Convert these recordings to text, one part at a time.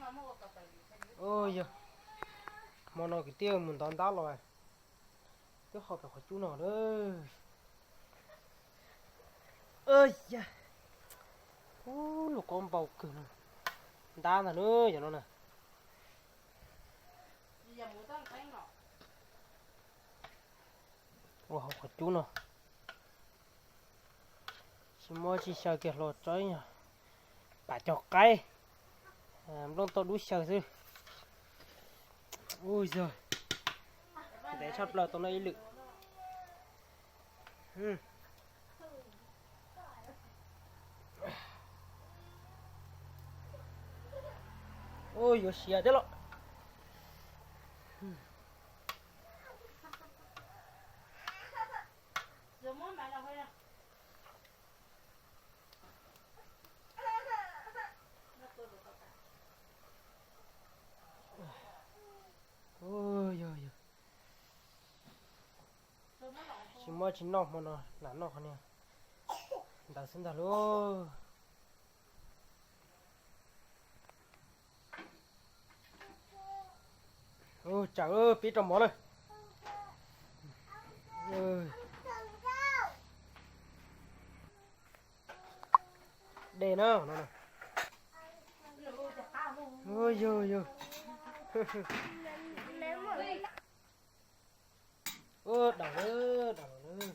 Yog, hmo no kwv tij mus ntov ntab los, twb ho pem qhov cub no na. Yog, ub, lub qaub npau kawg no. Ntab ntag na, yog no na. Ua hauv qhov cub no. Tsis muaj tsis xyaw kiag hlo tso, pam cog qaib, nplooj toj dub xyaw xwb. Ub yog, ntev tshaj plaws tau noj ib lwm. Ub, yuav siav thiab los. Ub, yog, yog. Tsis muaj tsis noj hmo no, lam noj qhov niag ntawd xwb ntag lauj. Tsawm pib rau mov na. De na no. Yog, yog. Ub, daus lawm, daus lawm.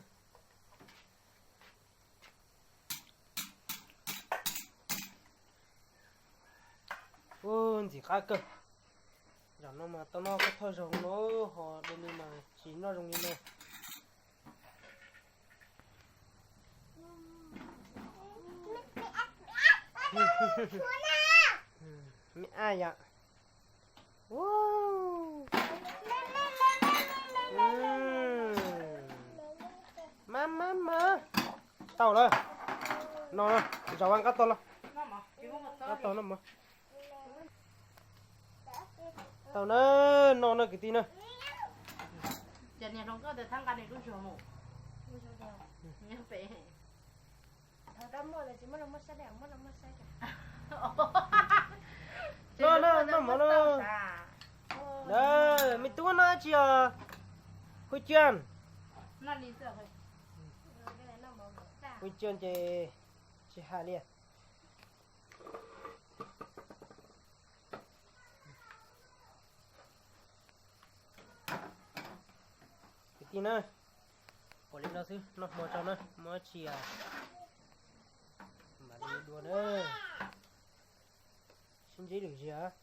Ub, ntxim qab kawg. Zaum no mas tau noj koj thoj zoo no, ho dua li mas tsis noj zoo li no. Me ab yom. Mab mab mab. Tau lawm. No, zaum nqab tog los. Nqab tog no mas. Tau na, no na kwv tij na. No, no, no mov no. Me tub noj tsi os? Hu Cuan. Hu Cuan ces tsis hais li. Kwv tij na, ua li no xwb noj hmo tso na, muab tsis mam li dua na. Sib ntsib lwm zaus.